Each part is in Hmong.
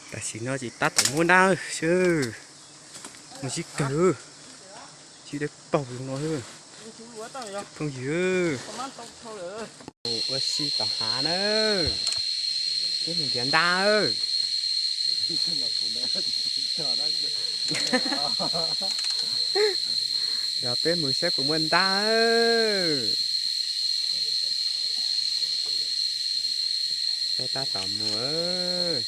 Tam sim no ces tab tom muab ntab xwb, mus sib kawg, sib dawb paug no. Phooj ywg, ua si tom hav na, peb mus nrhiav ntab. Yog peb mus saib puas muaj ntab. Peb tab tom mus.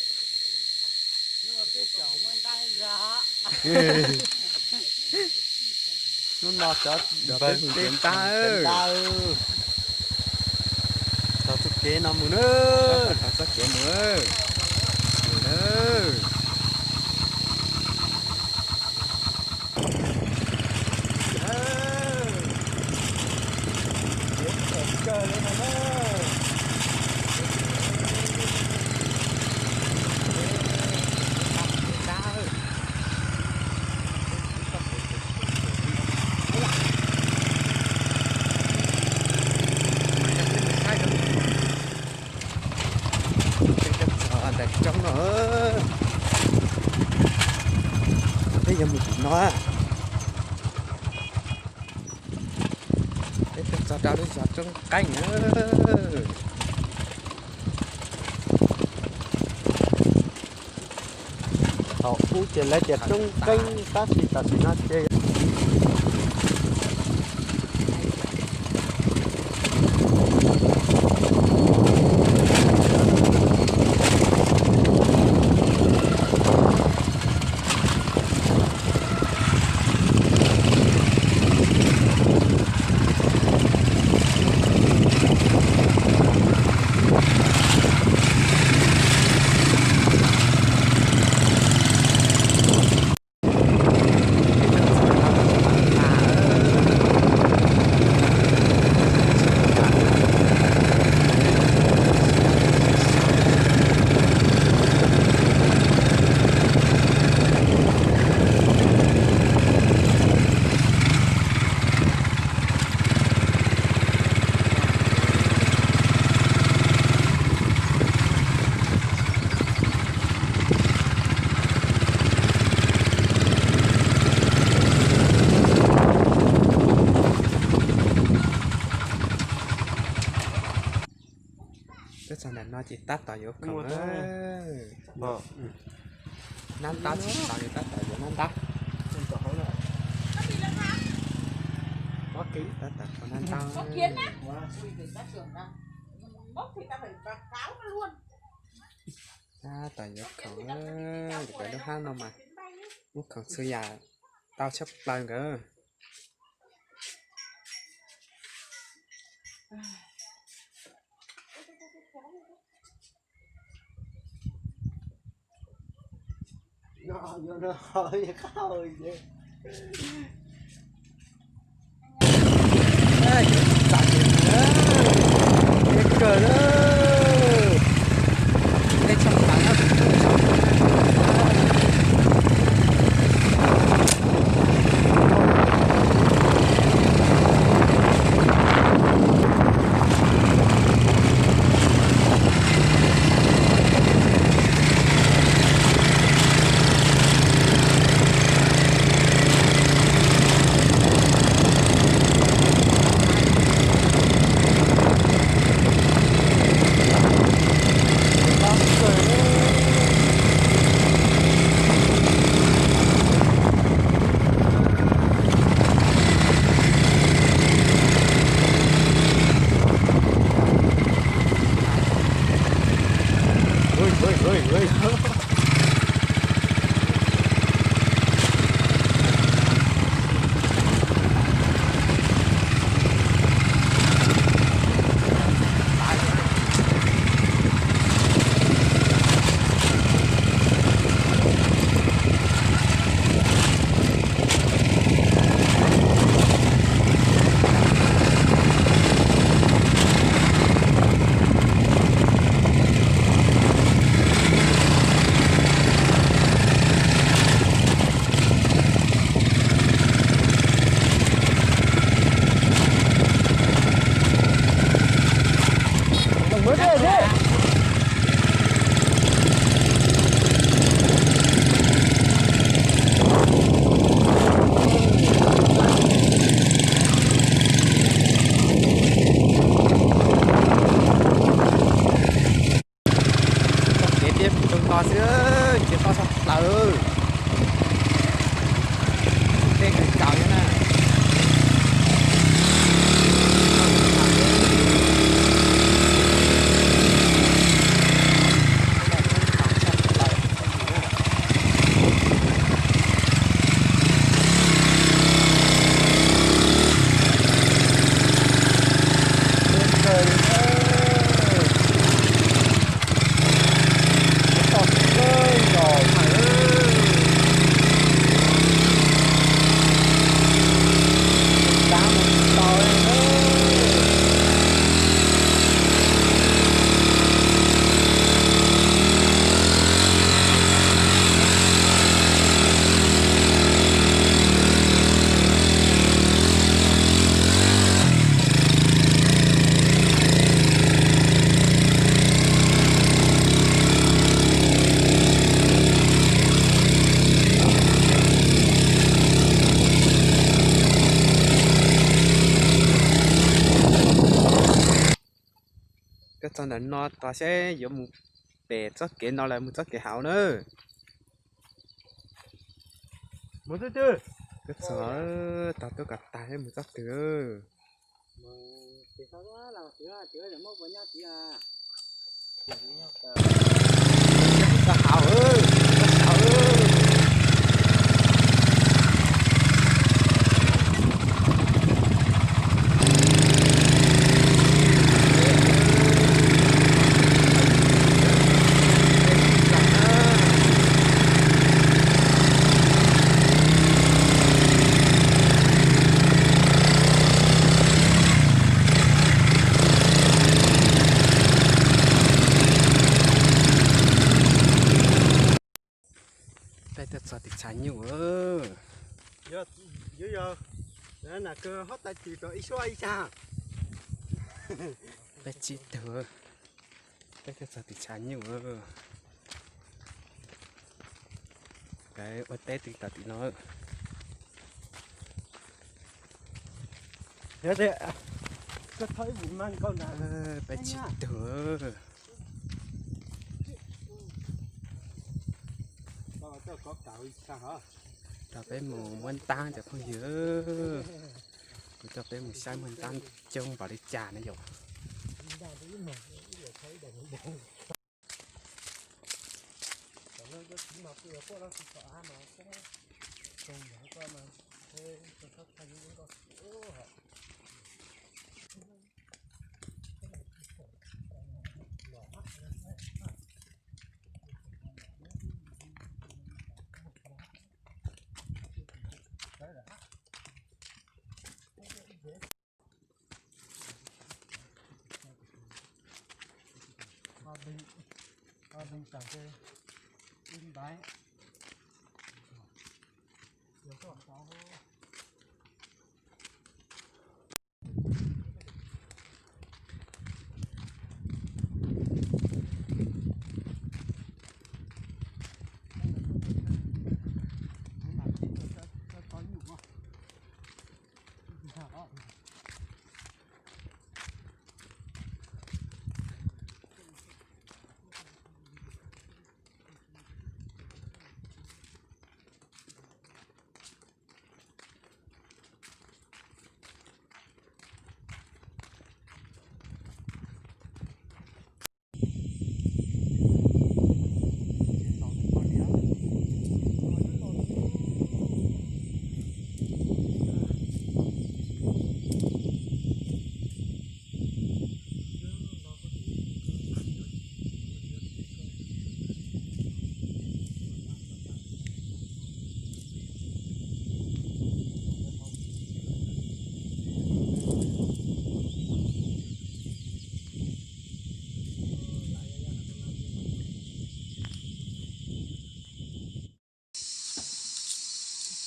Hnub no cov npawg peb ntab, txog txoj kev no mus na, txog txoj kev mus, mus na. Txog ntawm roob no, peb yuav mus tim no. Peb tuaj txog rau lub zos Roob Qeeb na. Thaum ub ces lawv tias Roob Qeeb tab sis tam sim no ces Twb txog ntawm no ces tab tom yuav khoom na. Nab ntab tsis tau, tab tom yuav nab ntab. Tab tom thau nab ntab. Tab tom yuav khoom, cov lub hab no mas muaj khoom txhua yam tau tshaj plaws nkawd. Xwb, tsis tau tshaj plaws. Tej kws tsaus na. Koj txog ntawm no tos seb yuav mus pem txoj kev no los mus txoj kev hauv na. Koj txog, tog tuaj kom tag seb mus txoj twg. Peb tuaj txog tim tshav nyuj. Yuav yog, na kawg hob tais twm rau ib suab ib sab. Peb tsib tug, peb tuaj txog tim tshav nyuj. Ua teb twb tau tim no. Peb tsib tug. Coj peb mus muab ntab cov phooj ywg. Kuv coj peb mus saib muaj ntab coob npaum li cas na yom.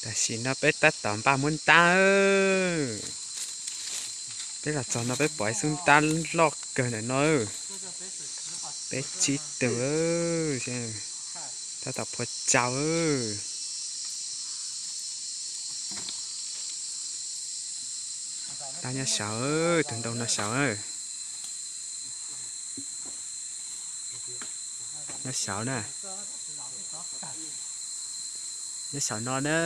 Tam sim no peb tab tom npaj muab ntab. Peb los txog no peb pom ib xub ntab loj kawg ntawm no. Peb tsib tug, tab tom phua tsau. Ntab nyob saud, tus ntoo no saud. Nyob saum na, nyob saum no na,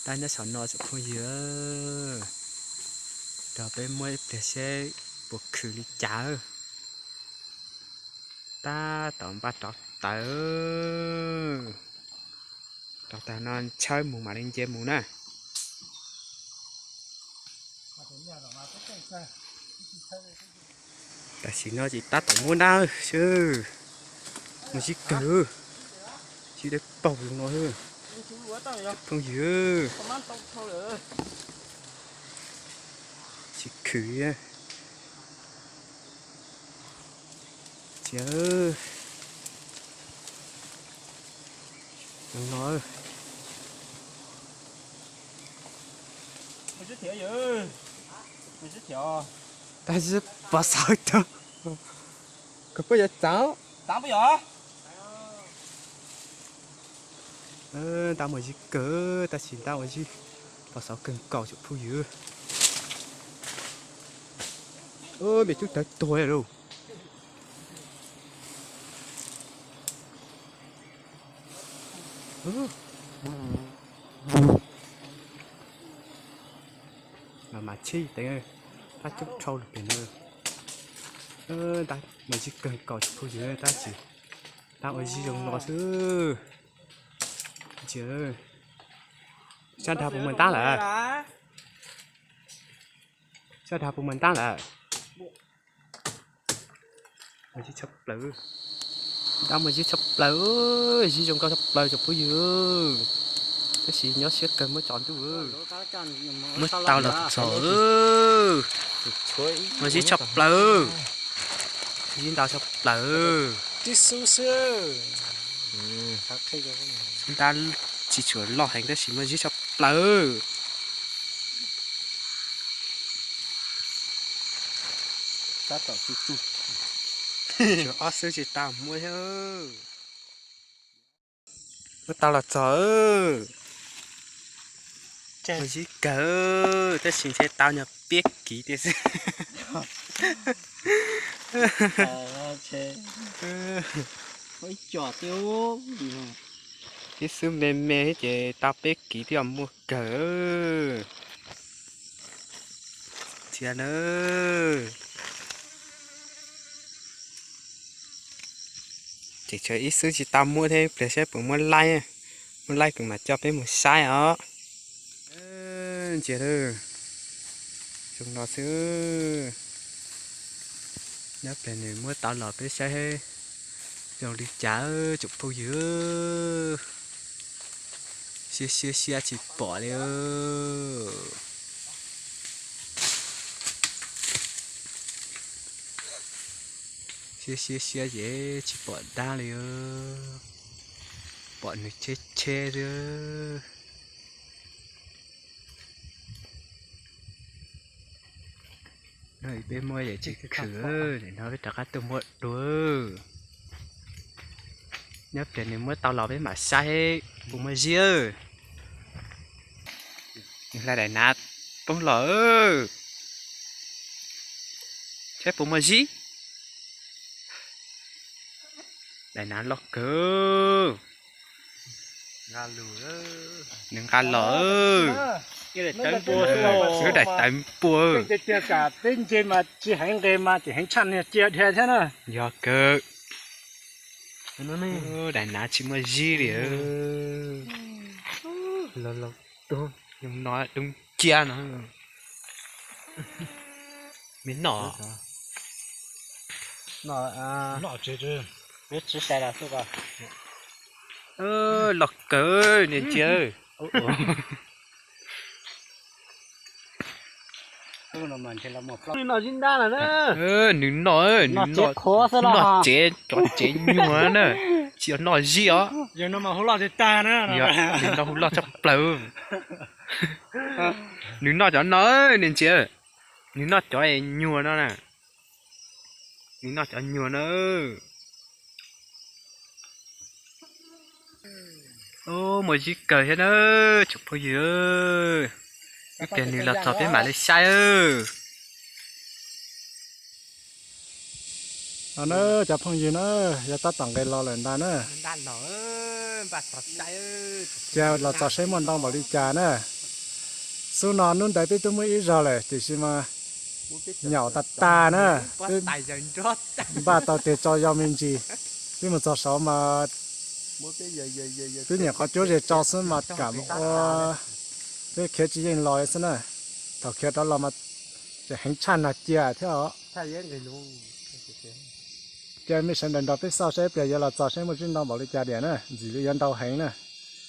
tab nyob saum no tsoom phooj ywg, nrog peb muab ib pliag seb puas khwm li cas. Tab tom npaj rov taws, rov taws no tshawb mus mam li nce mus na. Tam sim no ces tab tom muab dab xwb, mus sib kawg, sib dawb paug zoo no, phooj ywg. Sib khwm, cia, zoo no. Tab sis pov xauv tau, koj puas yuav txav? Ntab muaj zib kawg, tab sis ntab ua zib pov xauv kawg nkaus tsoom phooj ywg. Me tub tawv tuag lauj. Mas mas tsheb teev, tab coob dhau lawm pem no. Ntab muaj zib kawg nkaus tsoom phooj ywg, tab sis ntab ua zib zoo no xwb. Sab nrad puas muaj ntab lawm? Sab nrad puas muaj ntab lawm? Zib tshaj plaws, ntab muaj zib tshaj plaws, zib zoo nkauj tshaj plaws tsoom phooj ywg, tab sis nyob siab kawg muab tsaus ntuj. Muab tau los txog, muaj zib tshaj plaws, zib ntau tshaj plaws. Xwb ntab tsis tshua loj heev tab sis muaj zib tshaj plaws. Tab tom tu tu, tshuav ob xwb tsis tau muab thiab. Muab tau los txog, muaj zib kawg tab sis ntshe tau nyuag peb kiv tiag xwb. Ib xwb me me thiab ces tau peb kiv thiab, muaj kawg. Cia na, ces tshuav ib xwb tsis tau muab thiab, pliag saib puas muaj laij, muaj laij kuv mam coj peb mus saib os. Ntsia, zoo no xwb. Nyob pliag nws muab tau los peb saib zoo li cas tsoom phooj ywg. Siab siab siab tsis pom li. Siab siab siab ces tsis pom dab li, pom nws cheb cheb xwb. No peb muab yam tsis khwm, no peb rov qab tuaj muab dua. Nyob pliag nws muab tau los peb mam saib puas muaj zib. Nws hla daim nav poob los, saib puas muaj zib. Daim nav loj kawg. Nws nqa los, lub daim tawv npua. Peb nce mas tsis heev nqes mas tseem heev tshaj niag cia dhia thiab na. Yog kawg. Daim nav tsis muaj zib li. Los los tuag, no doob cia no. Me noj, noj tsis sai los xwb. Los kawg niag ntsia. Nws noj zib ntab lawm na. Nws noj, nws noj tsev, cov tsev nyuag na, tsis yog noj zib os. Nws noj hu loj tshaj plaws. Nws noj cov no, niag ntsia, nws noj cov nyuag no na. Nws noj cov nyuag na. Muaj zib kawg thiab na, tsoom phooj ywg. Ib pliag nws los txog peb mam li saib. No na, cov phooj ywg na, yog tab tom nqes los lawm ntag na. Cia los txog seb muaj ntau npaum li cas na. Xub no hnub ntawd peb twb muaj ib zaug lawm tiam sis mas nyaum tag tag na. Peb npaj tau tes tso yau me ntsis, peb mus txog saud mas peb nyiam qhov cuab ze tso xwb mas kam ua, peb khiav tsis yeej los xwb na. Thaum khiav rov los mas tseem heev tshaj no cia thiab os. Cia mej sawv daws nrog peb xauj saib pliag yuav los txog saib muaj tsib ntau npaum li cas diam na, ntxim li yuav ntau heev na.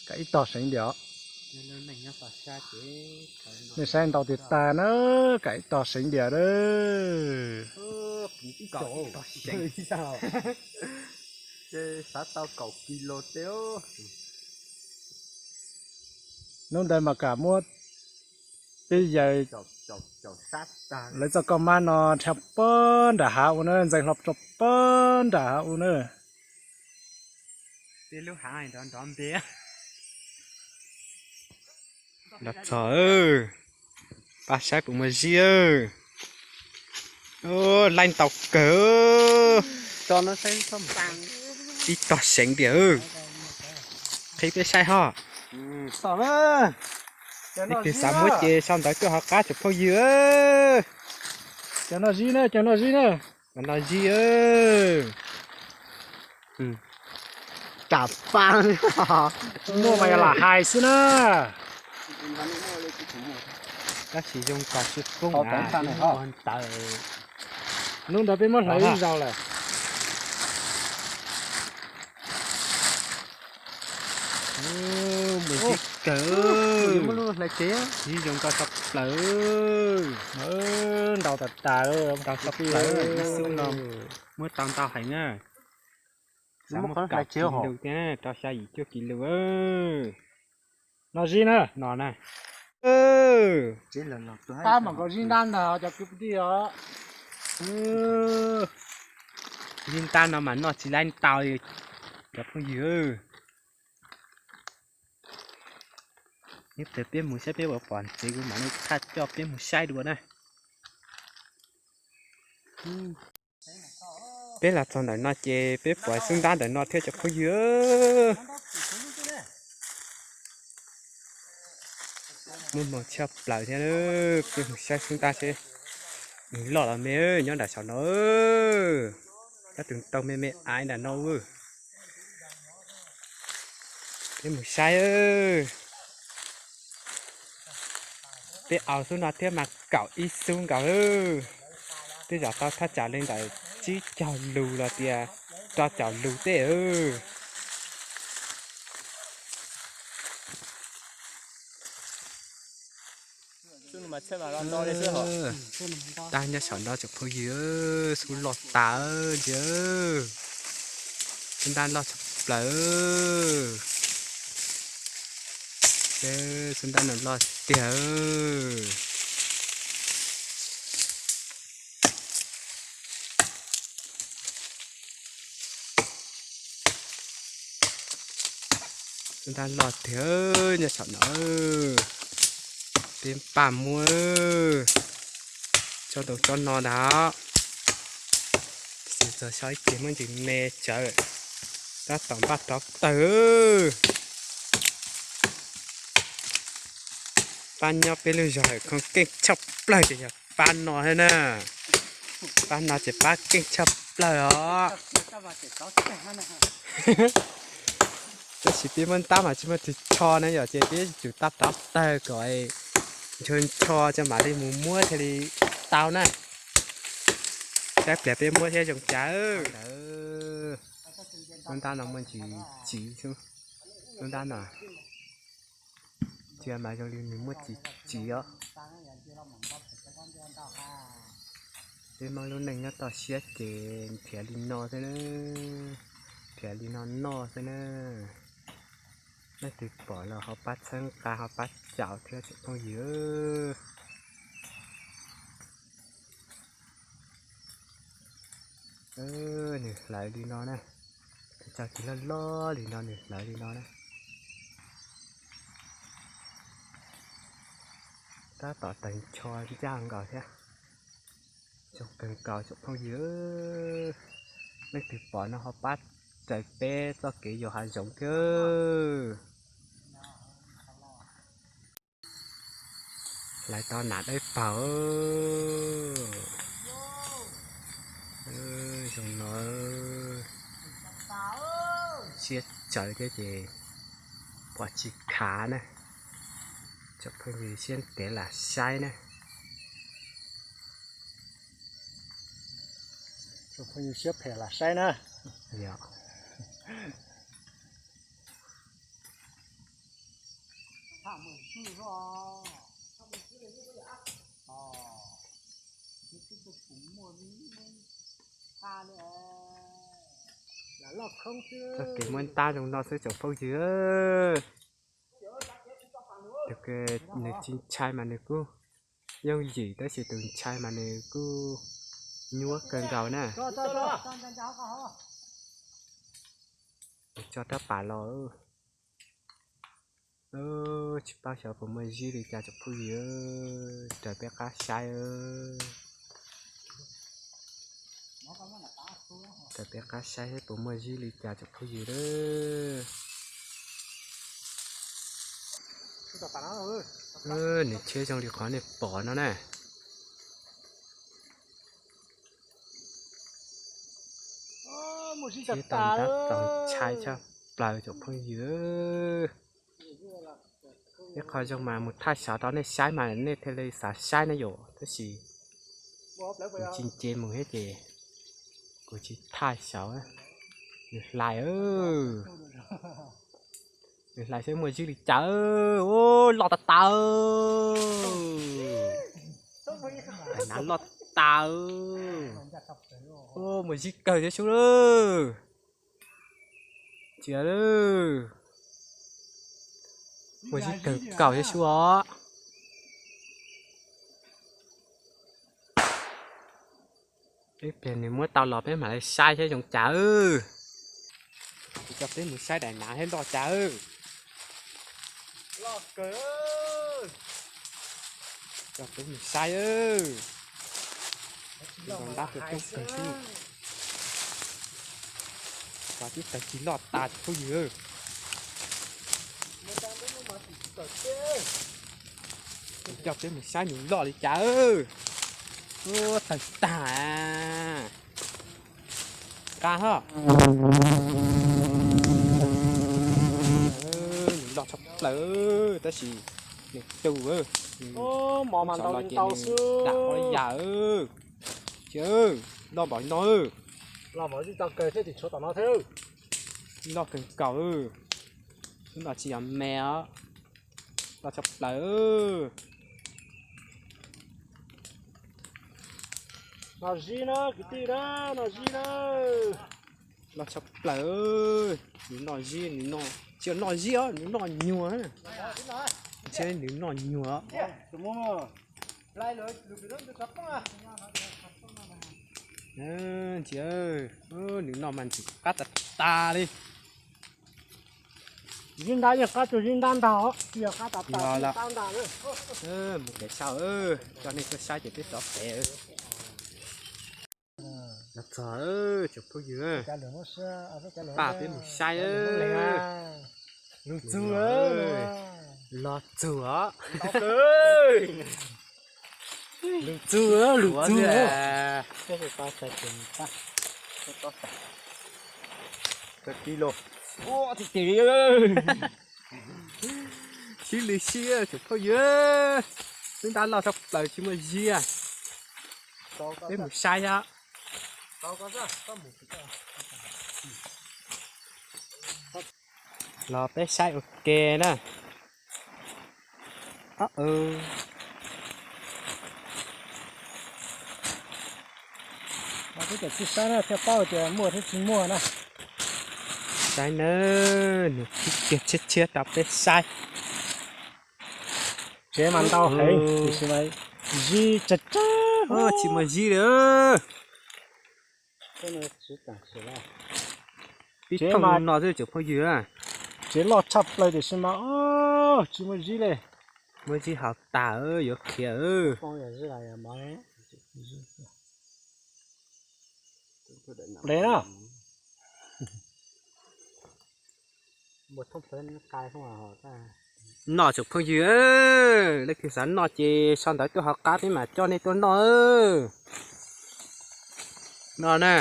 Kam ib tog seev diam os. Nej saib ntau tiag tag na, kam ib tog seev diam. Hnub ntawd mas kam muab peb yaws lawv txoj koj mab no dhia puag nram hav ua na, ntxeev hlo tso puag nram hav ua na. Los txog, pab saib puas muaj zib. Laij ntau kawg. Ib tog seev tiag. Qhib peb saib ho. Leej twg xav muab ces sau ntawv tuaj hauv qab tsoom phooj ywg. Cov no zib na, cov no zib na. Cov no zib. Tam pa muaj mas yog lam hais xwb na. Tab sis zoo nkaus tsis poob na, ntawd. Hnub ntawd peb muab hlawv ib zaug lawm. Muaj zib kawg. Zib zoo nkauj tshaj plaws. Ntau tas tas, ntau tshaj plaws. Ib xub no muab tau ntau heev na. Xav muab kaum kis lus thiab, rau xya yim cuaj kis lus. No zib na, no na. Tab mas nkaus zib ntab ntag cov kwv tij os. Zib ntab no mas noj tsis laib ntau li cov phooj ywg. Neb tes peb mus saib peb puas pom ntxiv, kuv mam li thaij coj peb mus saib dua na. Peb los txog ntawm no ces peb pom xub ntab ntawm no thiab cov phooj ywg. Muaj hmoo tshaj plaws thiab, peb mus saib xub ntab seb nws loj los me, nyob nram saum no. Tab tus ntoo me me aiv nram no. Peb mus saib. Peb aus xub no thiab mas kaum ib xub nkaus. Peb zam tau thaj tsam li ntawm tsib caug lus los tias rau caum lus tej. Ntab nyob saum no tsoom phooj ywg, xub loj tas li. Xub ntab loj tshaj plaws. Xub ntab no loj tiag. Xub ntab loj tiag nyob saum no. Peb npaj muab tsob ntoo tsob no ntag. Tab sis txog so ib ce muab ntsis me tsawv, tab tom npaj rov tawg. Pab nyob peb lub zos hawm khoom keej tshaj plaws ces yog pab no thiab na. Pab no ces pab keej tshaj plaws os. Tab sis peb muab ntab mas tsis muaj tus tsho na yom, ces peb tsum tab rov tawg kom ncho ncho ces mam li mus muab thiaj li tau na. Saib pliag peb muab thiab zoo cas. Lub ntab no muaj ntsis tsiv xwb. Lub ntab no cia mas zoo li nws muaj tsiv tsiv os. Peb Hmoob lub neej nyob toj siab ces nrhiav li no xwb na, nrhiav li no noj xwb na. Leej twg pom los ho pab txhawb nqa ho pab caum thiab tsoom phooj ywg. Nws hlawv li no na, txog tig loj loj li no nws hlawv li no na. Tab tom tawg ncho ncaj nkaus thiab. Zoo kawg nkaus tsoom phooj ywg. Leej twg pom no ho pab raws peb txoj kev yos hav zoov thiab. Hlais tau nas dawb paug. Zoo no, siab tsawv thiab ces pom tsis khav na. Tsoom phooj ywg siab phem lam saib na. Tsoom phooj ywg siab phem lam saib na. Yog. Txoj kev muab ntab zoo no xwb tsoom phooj ywg. Tus nws tsis ntshai mas nws kuj yooj yim, tab sis tus ntshai mas nws kuj nyuaj kawg nkaus na. Nws tso rab pas los. Tsis paub xyov puas muaj zib li cas tsoom phooj ywg, raws peb qab saib. Raws peb qab saib seb puas muaj zib li cas tsoom phooj ywg. Nws tshiab zoo li qhov nej pom no na. Tshiab tau ntab txaus ntshai tshaj plaws tsoom phooj ywg. Ib qho zoo mas mus thaij saud rau nej saib mas nej thiaj li xav saib na yom, tab sis kuv tsis nce mus thiab ces kuv tsis thaij saud. Nws hlais, nws hlais seb muaj zib li cas. Loj tas tas. Nav loj tas. Muaj zib kawg thiab sub. Cia, muaj zib kawg nkaus thiab sub os. Peb pliag nws muab tau los peb mam li saib seb zoo cas. Kuv coj peb mus saib daim nav thiab loj cas. Coj peb mus saib. Ntab kawg kawg xwb. Cov tib taws tsis loj tas tsoom phooj ywg. Coj peb mus saib nws loj li cas. Ua tawg tag. Nqa ho. Nws loj tshaj plaws tab sis nws tu, mov mas ntau li ntau xwb. Dam ua yam. Loj npaum no. Loj npaum li tau kawg thiab tim tshuav tom no thiab. Loj kawg nkaus. Lub no tsis yog me os. Loj tshaj plaws. Noj zib na kwv tij na, noj zib na. Loj tshaj plaws. Nws noj zib, nws noj, tsis yog noj zib os, nws noj nyuag. Ntshe nws noj nyuag. Ntsia, nws noj mas ntxim qab tas tas li. Zib ntab yeej qab tsuas zib ntab ntag, tsis yog qab tas tas, qab ntag. Mus kev sau, coj nej tuaj saib ces peb rov pem. Los txog tsoom phooj ywg, pab peb mus saib. Lug txug, los txug os. Lug txug, lug txug. Sib li sib tsoom phooj ywg, lub ntab loj tshaj plaws tsis muaj zib. Peb mus saib os. Los peb saib ua ke na. Peb tsis saib na thiaj paub tias muaj thiab tsis muaj na. Saib nawb, nws khib kiag tshiab tshiab rau peb saib. Tsev mas ntau heev tiam sis mas zib tsawg tsawg, tsis muaj zib li. Pib thooj no xwb tsoom phooj ywg. Tsev loj tshaj plaws tiam sis mas tsis muaj zib li. Muaj zib hauv tas yuav khiav. Peb Noj tsoom phooj ywg, leej twg xav noj ces sau ntawv tuaj hauv qab peb mam coj nej tuaj noj. Noj na.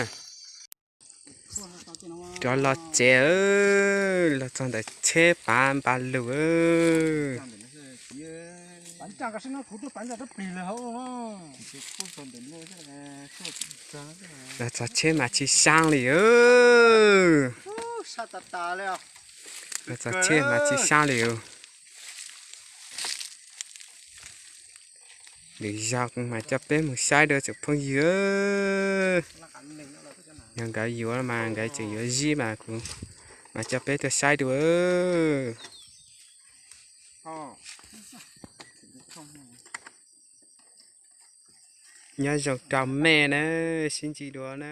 Rov los tsev, los txog ntawm tsheb pav npa lug. Los txog tsheb mas tsis saab li. Los txog tsheb mas tsis saab li. Lwm zaug kuv mam coj peb mus saib dua tsoom phooj ywg. Yog nkawd yuav mas nkawd tseem yuav zib mas kuv mam coj peb tuaj saib dua. Nyob zoo rau mej na, sib ntsib dua na.